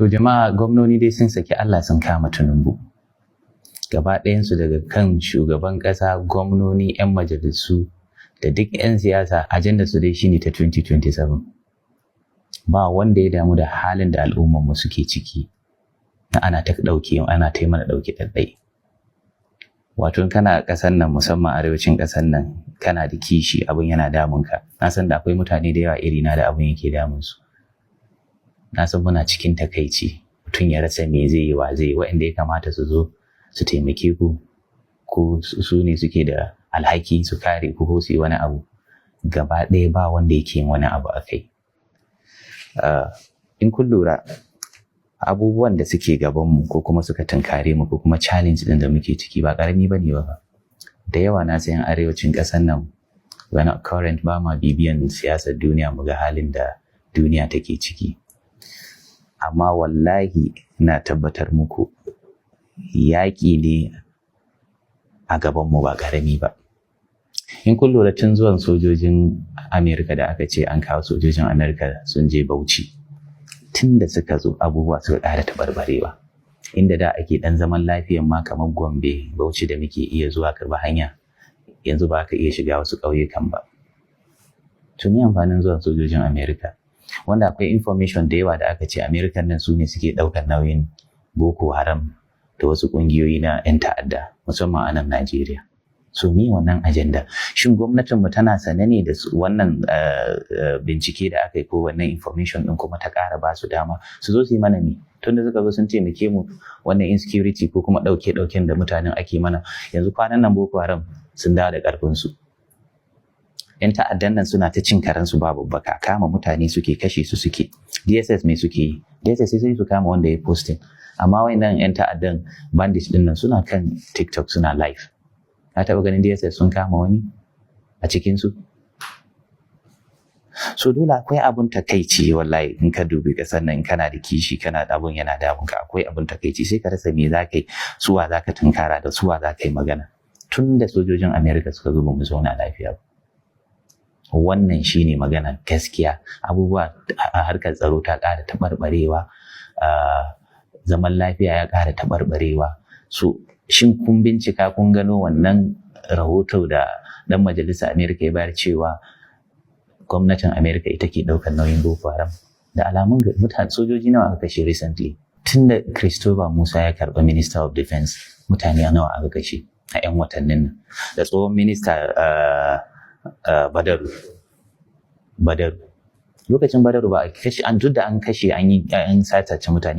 To jama'a, gwamnoni dai sun saki Allah sun kama Tinubu. Gaba ɗayansu, daga kan shugaban ƙasa, gwamnoni, 'yan majalisu da duk 'yan siyasa, ajandar su dai shine ta 2027. Ba wanda ya damu da halin da al'ummarmu suke ciki na ana ta ɗauke, ana ta mana ɗauki ɗaiɗai. Wato in kana ƙasar nan, musamman arewacin ƙasar nan, kana da kishi, abin yana damun ka. Na san da akwai mutane da yawa irina da abin yake damun su. Na san muna cikin takaici, mutum ya rasa me zai yi, wa zai yi, waɗanda ya kamata su zo su taimake ku ko su ne suke da alhaki su kare ku ko su yi wani abu, gaba ɗaya ba wanda yake yin wani abu a kai. In kun lura, abubuwan da suke gabanmu ko kuma suka tunkare mu ko kuma challenge ɗin da muke ciki ba ƙarami ba ne ba. Da yawa na sayan arewacin ƙasar nan, we're not current, ba ma bibiyan siyasar duniya mu ga halin da duniya take ciki. Amma wallahi ina tabbatar muku, yaƙi ne a gabanmu ba ƙarami ba. In kun lura, tun zuwan sojojin Amerika da aka ce an kawo sojojin Amerika sun je Bauchi, tun da suka zo abubuwa suka ƙara taɓarɓarewa. Inda da ake ɗan zaman lafiyan ma, kamar Gombe, Bauchi, da muke iya zuwa karɓi hanya, yanzu ba ka iya shiga wasu ƙauyukan ba. To me amfanin zuwan sojojin Amerika? Wanda akwai information da yawa da aka ce Amerikan nan su ne suke ɗaukar nauyin Boko Haram da wasu ƙungiyoyi na 'yan ta'adda, musamman a nan Najeriya. So me wannan agenda? Shin gwamnatinmu tana sane ne da wannan bincike da aka yi ko wannan information ɗin, kuma ta ƙara ba su dama su zo su yi mana me? Tun da suka zo sun taimake mu, wannan insecurity ko kuma ɗauke ɗauken da mutanen ake mana yanzu, kwanan nan Boko Haram sun dawo da ƙarfinsu. 'Yan ta'addan nan suna ta cin karensu ba babbaka, kama mutane suke, kashe su suke. DSS me suke yi? DSS sai su kama wanda ya posting, amma wayannan 'yan ta'addan bandits din nan suna kan TikTok suna live. Ka taɓa ganin DSS sun kama wani a cikinsu? So dole akwai abun takaici wallahi. In ka dubi ƙasar nan, kana da kishi, kana da abun yana damun ka, akwai abun takaici. Sai ka rasa me za ka yi, suwa za ka tunkara, da suwa za ka yi magana. Tun da sojojin America suka zo, ba mu zauna lafiya ba. Wannan shine magana gaskiya. Abubuwa a harkar tsaro ta ƙara taɓarɓarewa, zaman lafiya ya ƙara taɓarɓarewa. So shin kun bincika kun gano wannan rahoto da ɗan majalisa Amerika ya bayar cewa gwamnatin Amerika ita ke ɗaukar nauyin Boko Haram? Da alamun mutane, sojoji nawa aka kashe recently? Tun da Christopher Musa ya karɓi Minister of Defense, mutane nawa aka kashe a 'yan watannin nan? Da tsohon minista Badaru Badaru, lokacin Badaru ba a kashe an, duk da an kashe, an yi an sace mutane.